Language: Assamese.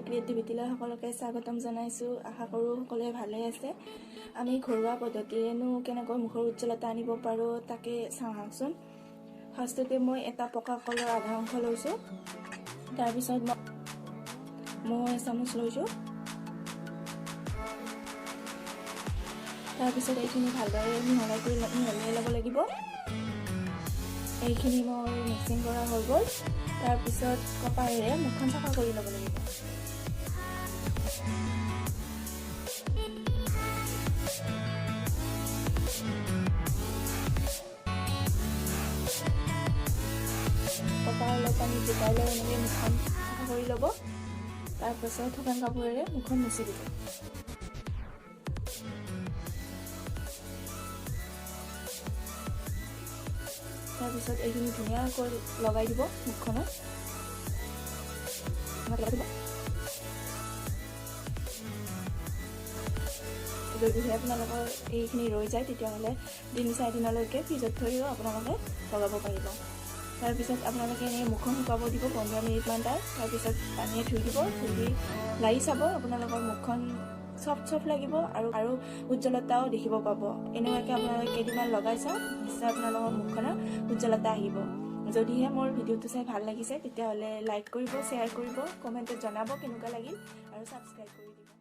ক্ৰিয়েটিভিটিলৈ সকলোকে স্বাগতম জনাইছোঁ। আশা কৰোঁ সকলোৱে ভালে আছে। আমি ঘৰুৱা পদ্ধতিৰেনো কেনেকৈ মুখৰ উজ্জ্বলতা আনিব পাৰোঁ তাকে চাওঁ আহকচোন। ফাৰ্ষ্টতে মই এটা পকা কলৰ আধা অংশ লৈছোঁ, তাৰপিছত মৌ এচামুচ লৈছোঁ। তাৰপিছত এইখিনি ভালদৰে মিহলাই ল'ব লাগিব। এইখিনি মই মিক্সিং কৰা হৈ গ'ল। তাৰপিছত কপাৰেৰে মুখখন চাফা কৰি ল'ব লাগিব। কপাৰ অলপ পানী জিকাই লৈ এনেকৈ মুখখন চাফা কৰি ল'ব। তাৰপাছত শুকান কাপোৰেৰে মুখখন মুচি দিব। তাৰপিছত এইখিনি ধুনীয়াকৈ লগাই দিব মুখখনত। যদিহে আপোনালোকৰ এইখিনি ৰৈ যায় তেতিয়াহ'লে 3-4 দিনলৈকে ফ্ৰিজত থৈও আপোনালোকে লগাব পাৰিব। তাৰপিছত আপোনালোকে এনেই মুখখন শুকাব দিব 15 মিনিটমান তাৰপিছত পানীয়ে ধুই দিব। ধুই দি লাৰি চাব, আপোনালোকৰ মুখখন চফ্ট চফ্ট লাগিব আৰু উজ্জ্বলতাও দেখিব পাব। এনেকুৱাকৈ আপোনালোকে কেইদিনমান লগাই চাওক, নিশ্চয় আপোনালোকৰ মুখখনৰ উজ্জ্বলতা আহিব। যদিহে মোৰ ভিডিঅ'টো চাই ভাল লাগিছে তেতিয়াহ'লে লাইক কৰিব, শ্বেয়াৰ কৰিব, কমেণ্টত জনাব কেনেকুৱা লাগিল আৰু ছাবস্ক্ৰাইব কৰি দিব।